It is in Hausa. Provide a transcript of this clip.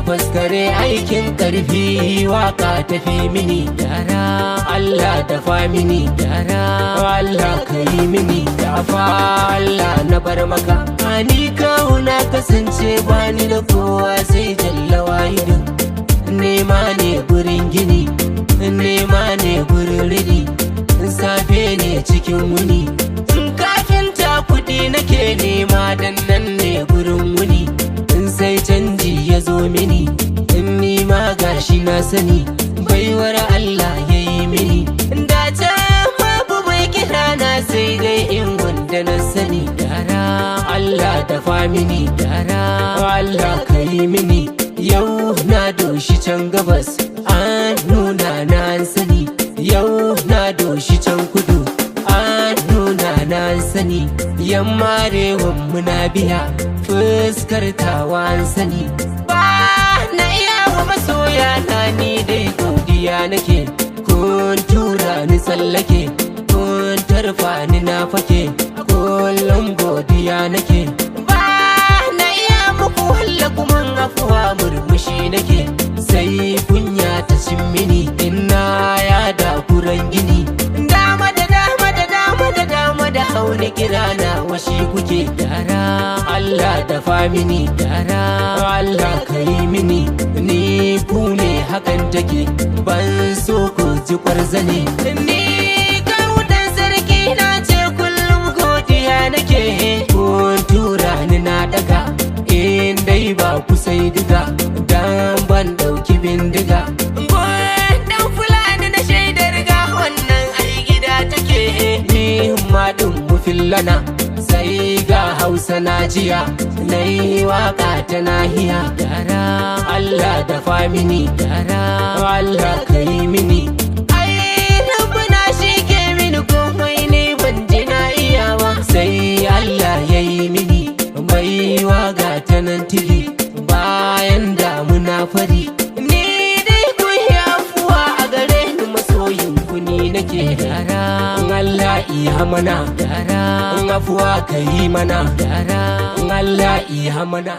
Faskare aikin karfi, waka tafi mini. Gyara Allah, dafa mini. Gyara Allah, ka yi mini. Dafa Allah, na bar maka. Ni kawo na kasance bani da kowa sai Jalla Wahidu. Nema ne gurin gini, nema ne gurin rini, safe ne cikin wuni. Kafinta kuɗi nake nema, dan nan ne gurin wuni. In sai canji ya zo mini, in nima gashi na sani, baiwar Allah ya yi mini. Da can babu mai kira na sai dai in wanda na sani. Gyara Allah, dafa mini. Gyara Allah, ka yi mini. Yau na doshi can gabas, an nuna na sani. Yau na doshi can kudu, an nuna na sani. Yamma arewan muna biya, fuskar tawa an sani. Ba na iya wa masoya na, ni dai godiya nake. Kun tura ni tsallake, kun tarfa ni na fake, kullum godiya nake. Ba na iya muku walla kuma afuwa, murmushi nake, sai kunya ta cin mini ina ya da kuran gini. Dama da dama da dama da dama da hauni kira na washi kuke. Gyara Allah, dafa mini. Gyara Allah, ka yi mini. Ni ku ne hakan take, ban so ku ji kwarzane. Ni kawo sarki na ce kullum godiya nake. Kun tura ni na daga, in dai ba ku sai diga, dan ban dauki bindiga. Dan Fulani na shaidar ga wannan ai gida take. Ni ma din mu fillana, sai ga Hausa na jiya, na yi waka ta nahiya. Gyara Allah, dafa mini. Gyara Allah, ka yi mini. Ai Rabbana shi ke mini komai, ne ban ji na iyawa, sai Allah ya yi mini baiwa ga ta nan tili bayan damuna fari. Ni dai ku yi afuwa a gare ni, masoyin ku ni nake. Gyara Allah, iya mana. Gyara afuwa, ka yi mana. Gyara Allah, iya mana.